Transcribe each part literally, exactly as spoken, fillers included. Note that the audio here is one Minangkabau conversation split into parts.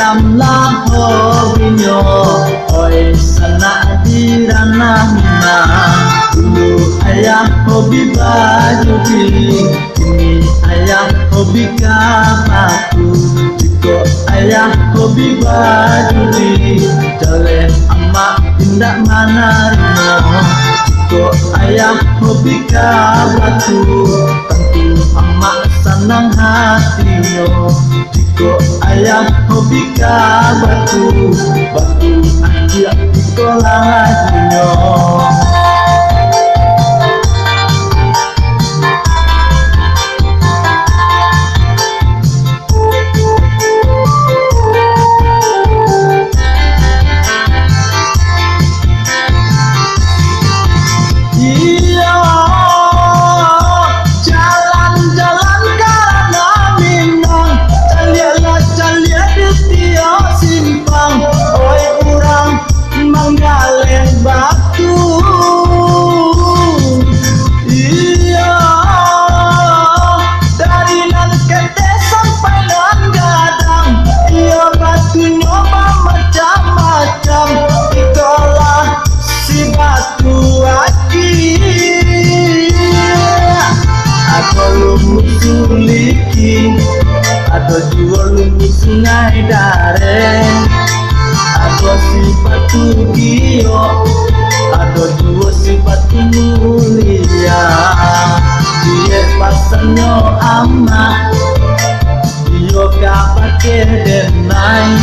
Macam lah hobinyo, oi sanak di ranah Minang. Dulu ayah hobi bajudi, kini ayah hobi ka batu. Jikok ayah hobi bajudi, jaleh amak indak manarimo. Jikok ayah hobi ka batu, tantu amak sanang hatinyo. Jikok ayah hobi ka batu, batu aciak iko lah hatinyo. Iyo, jalan-jalan ka ranah Minang, caliaklah caliak di tiok simpang, oi urang manggaleh batu. Iyo, dari nan ketek sampai nan gadang, iyo batunyo bamacam-macam, ikolah si batu aki. Ado lumbu Suliki, ado juo lumbu Sungai Dareh, ado si Batu Giok, ado juo si Batu Mulia. Iyo pasannyo amak, iyo ka bakeh denai,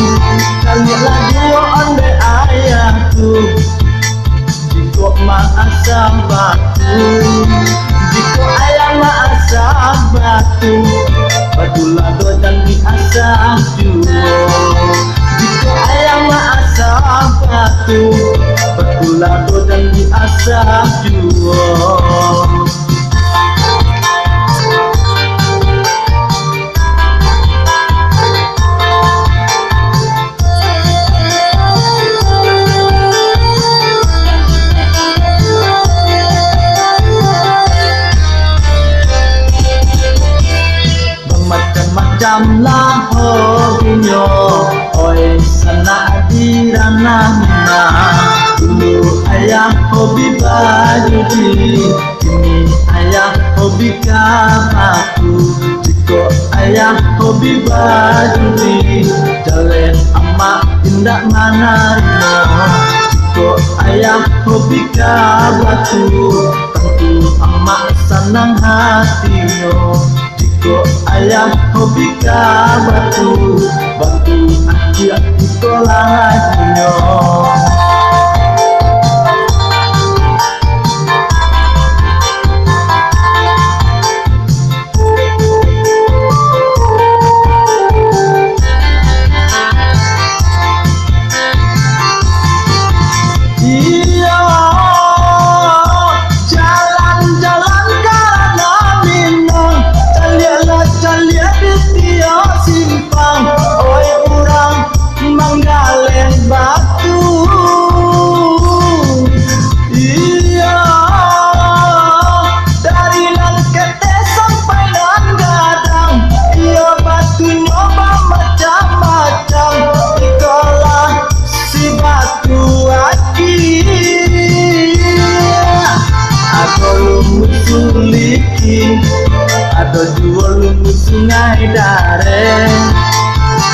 caliaklah juo ondeh ayah tu. Jikok maasah batu, jikok ayah maasah batu, batulah doh jan diasah juo. Jikok ayah maasah batu, batulah doh jan diasah juo. Bamacam-macam lah hobinyo, oi sanak di ranah Minang. Dulu ayah hobi bajudi, kini ayah hobi ka batu. Jikok ayah hobi bajudi, jaleh amak indak manarimo. Jikok ayah hobi ka batu, tantu amak sanang hatinyo. Jikok ayah hobi ka batu, batu aciak iko lah hatinyo. Iyo, jalan-jalan ka ranah Minang, caliaklah caliak di tiok simpang, oi urang manggaleh batu. Iyo, dari nan ketek sampai nan gadang, iyo batunyo bamacam-macam, ikolah si batu aki. Ado lumbu Suliki, ado juo lumbu Sungai Dareh,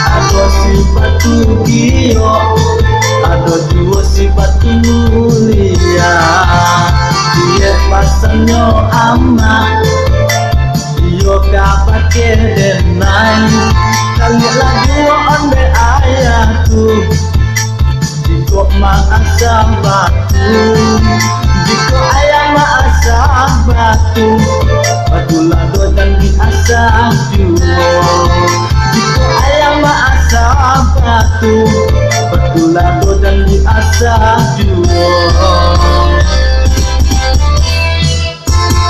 ado si Batu Giok, ado juo si Batu Mulia. Iyo pasannyo amak, iyo ka bakeh denai, caliaklah juo ondeh ayah tu. Jikok maasah batu, jikok ayah maasah batu, batulah doh jan diasah juo. Jikok ayah maasah batu, batulah doh jan diasah juo.